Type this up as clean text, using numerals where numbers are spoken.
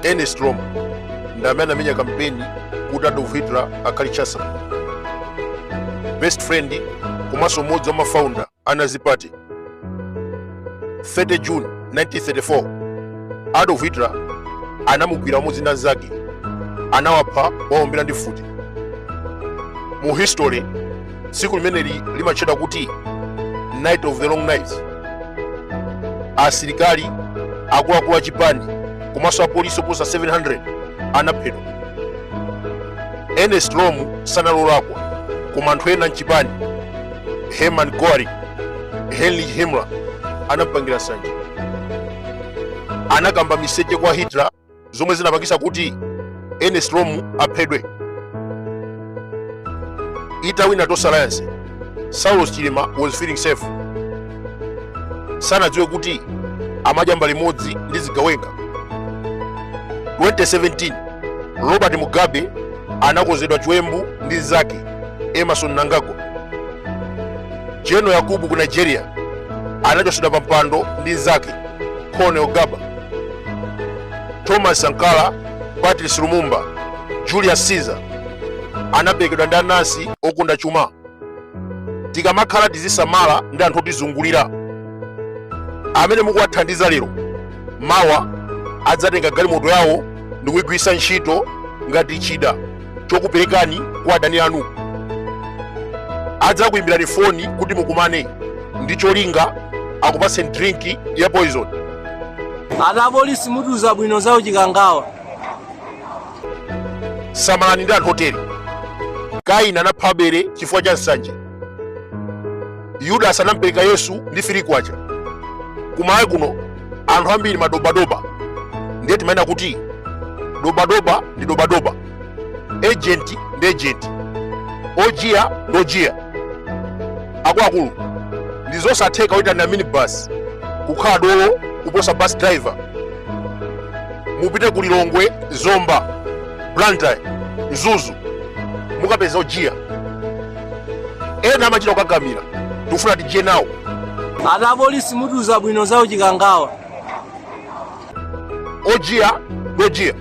Ernest Röhm ndi amene anamenya kampeni kuti Adolf Hitler akhale chancellor, best friend komanso mmodzi wa mafounder a Nazi Party. 30 June 1934, Adolf Hitler anamugwira pamodzi ndi anzake, anawapha powaombera ndi mfuti. Mu history, tsiku limeneli limatchedwa kuti Night of the Long Knives. Asilikali, akuluakulu a chipani komanso apolisi oposa 700 anaphedwa. Ernest Röhm sanali olakwa, koma anthu ena mchipani, Hermann Göring, Heinrich Himmler, anampangira nsanje, anakamba miseche kwa Hitler zomwe zinapangisa kuti Ernest Röhm aphedwe. Itawina Tonse Alliance, Saulos Chilima was feeling safe. Sanadziwe kuti amadya mbali imodzi ndi zigawenga. 2017, Robert Mugabe anakonzedwa chiwembu ndi nzake Emmerson Mnangagwa. General Yakubu ku Nigeria anachotsedwa pa mpando ndi nzake Colonel Garba. Thomas Sankara, Patrice Lumumba, Julius Caesar anaperekedwa ndi anansi okonda chuma. Tikamakhala tizisamala ndi anthu otizungulira. Amene mukuwathandiza lero, mawa adzatenga galimoto yawo ndi kuyigwiritsa ntchito ngati chida chokuperekani kwa adani anu. Adzakuyimbirani foni kuti mukumane ndi cholinga akupatseni drink ya poison. Ati apolisi mutiuza bwino za uchikangawa. Samalani ndi anthu otere. Kaini anapha Abele chifukwa cha nsanje. Yudasi anampereka Yesu ndi 3 kwacha. Kumalawi kuno anthu ambiri madobadoba, ndiye timanena kuti dobadoba ndi dobadoba, agent ndi agent, ojiya ndi ojiya. Akuluakulu, ndi zosatheka oyitanira minibus kukhala dolo kuposa bus driver. Mupite ku Lilongwe, Zomba, Blantyre, Mzuzu, mukapeza ojiya. Ena amachita kukakamira, tikufuna tijiye nawo. Ati apolisi mutiuza bwino za uchikangawa. Ojiya ndi ojiya.